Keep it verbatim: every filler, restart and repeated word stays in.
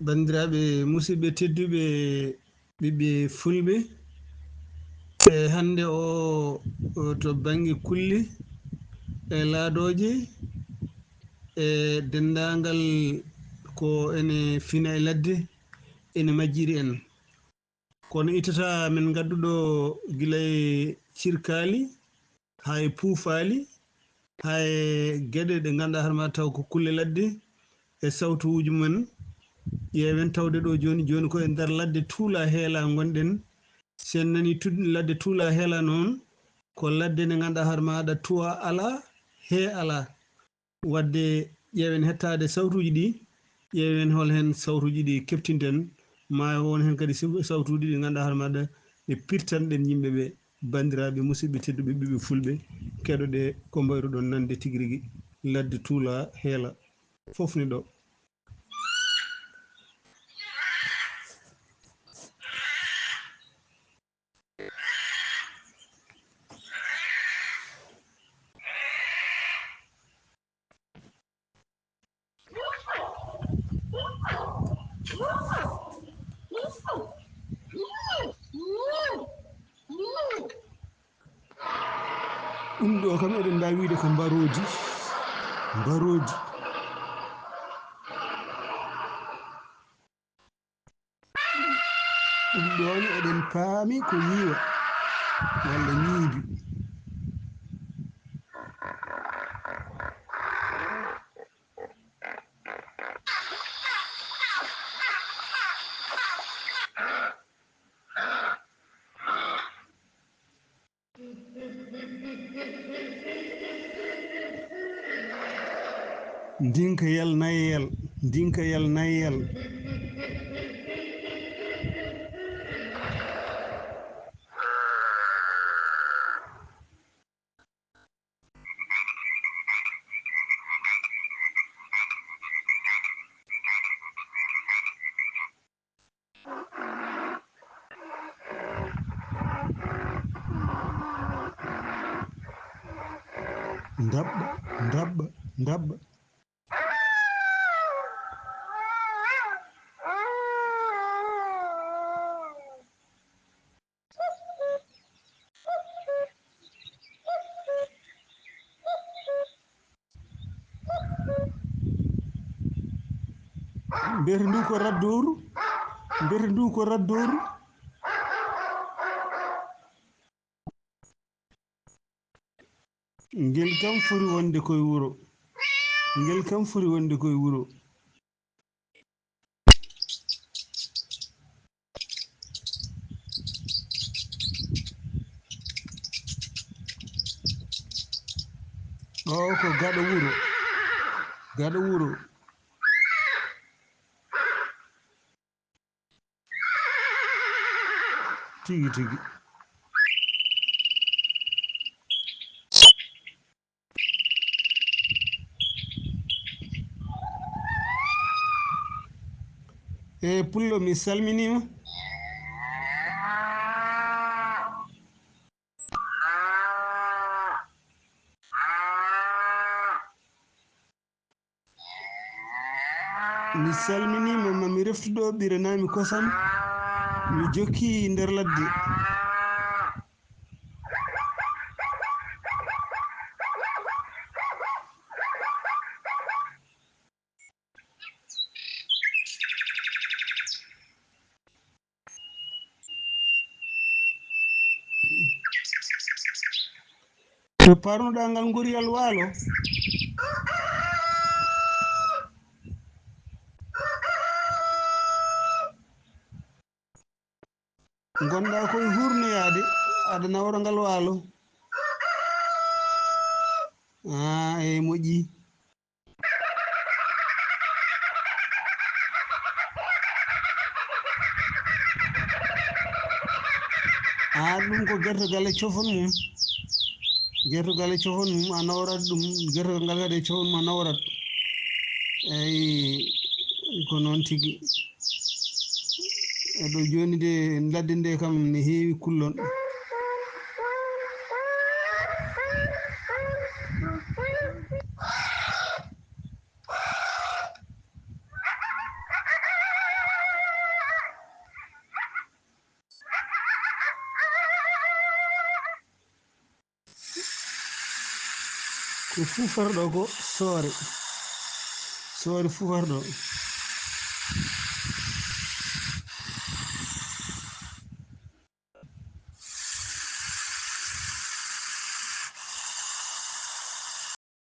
Banndiraaɓe musidɓe tedduɓe, ɓiɓɓe fulɓe, e hannde o, o to bannge kulle e laadooje e denndaangal ko ene fina e ladde, ene majjiri en. Kono ittata min ngadduɗo gila e cirkaali, haa e puufaali, haa e geɗe ɗe ngannduɗaa hoore maa taw ko kulle ladde e sawtuuji mum en. Ƴeewen tawde ɗo jooni, jooni ko e nder ladde tuula heela ngonɗen. Si en nanii tud-, ladde tuula heela noon, ko ladde nde ngannduɗaa hoore maaɗa tuwa alaa, hee alaa. Waɗde ƴeewen hettaade sawtuuji ɗi, ƴeewen hol heen sawtuuji ɗi keptinten, ma won heen kadi si-, sawtuuji ɗi ngannduɗaa hoore maaɗa ɗe pirtanɗen yimɓe ɓe, banndiraaɓe, musidɓe tedduɓe, ɓiɓɓe fulɓe, keɗoɗe ko mbayruɗon nande tigi rigi ladde tuula heela. Fof ne ɗo. Ɗum ɗo kam eɗen mbaawi wiyde ko mbaroodi, mbaroodi. Ɗum ɗoon eɗen paami ko ñiiwa walla ñiibi. Ndinkayal nayel, ndinkayal nayel. Ndaɓɓa, ndaɓɓa, ndaɓɓa. Mbiyete ndu ko raddooru, mbiyete ndu ko raddooru. Ngel kam foti wonde koye wuro. Ngel kam foti wonde koye wuro. Oo ko gaɗo wuro. Gaɗo wuro. Tigi, tigi. E pullo, mi salminiima. Mi salminiima, ma mi reftu ɗo, ɓiranami kosam, mi jokki nder ladde. To parnuɗaa ngal ngoriyal waalo. Ngonɗaa koye hurnoyaade, aɗa nawra ngal waalo. Aa, eey, moƴƴi. Aa, ɗum ko gertogal e cofon mum. Gertogal e cofon mum, a nawrat ɗum, gertogal ngal kadi e cofon mum, a nawrat. Eey, ko noon tigi. E ɗo jooni de, ladde nde kam ne heewi kullon. Fuufarɗo ko soore. Soore fuufarɗo.